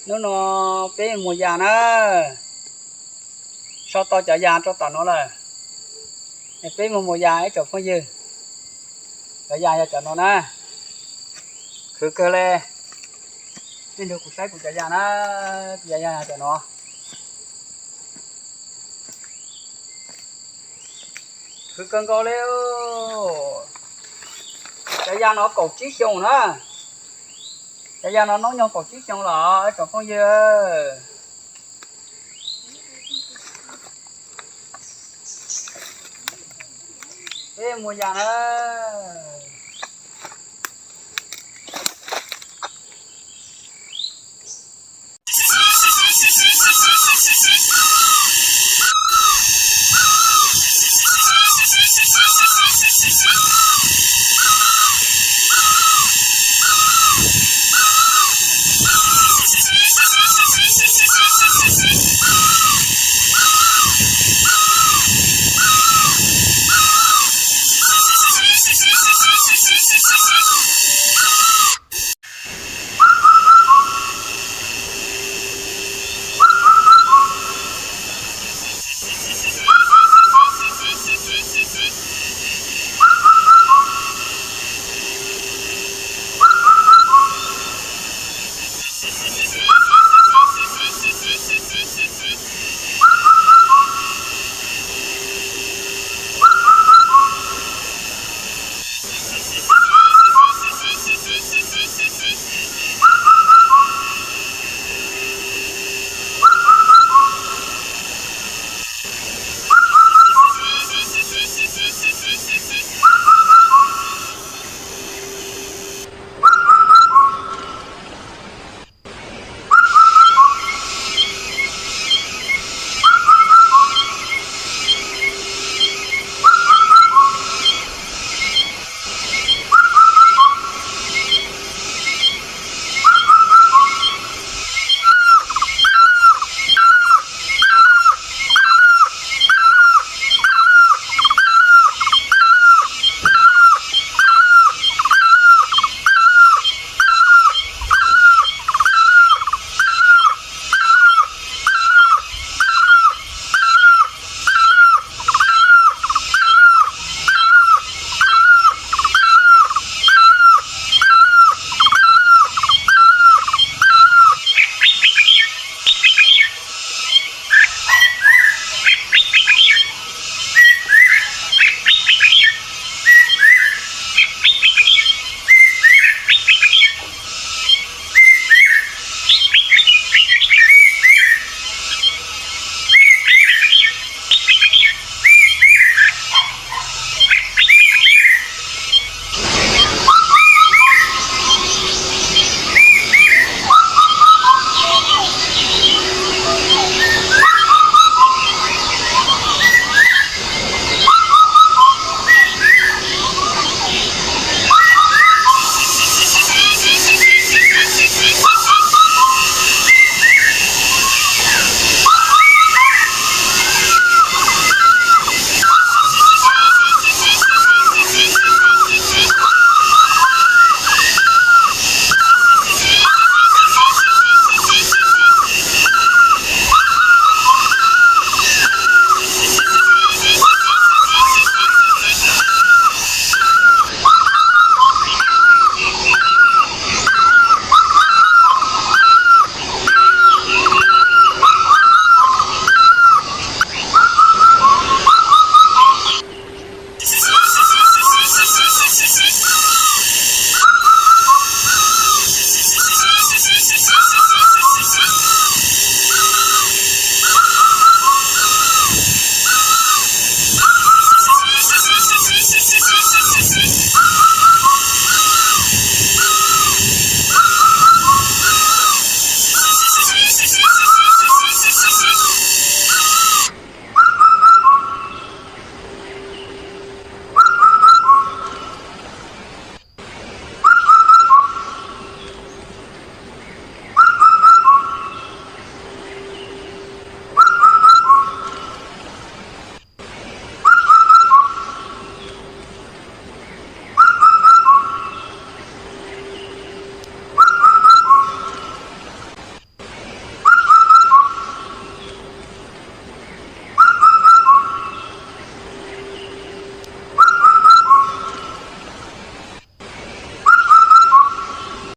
Hnub no peb muag yas na, sau tau cov yas rau tom no lawm. Peb muag muag yas ib tsoom phooj ywg. Cov yas yog cov no na, khwv kawg le. Nej nrog kuv saib kuv cov yas na, cov yas yog cov no. Khwv kawg nkaus li. Cov yas no kaum tsib xyoo na. Cov yas no hnub nyoog kaum tsib xyoo lawm tsoom phooj ywg. Peb muag yas na.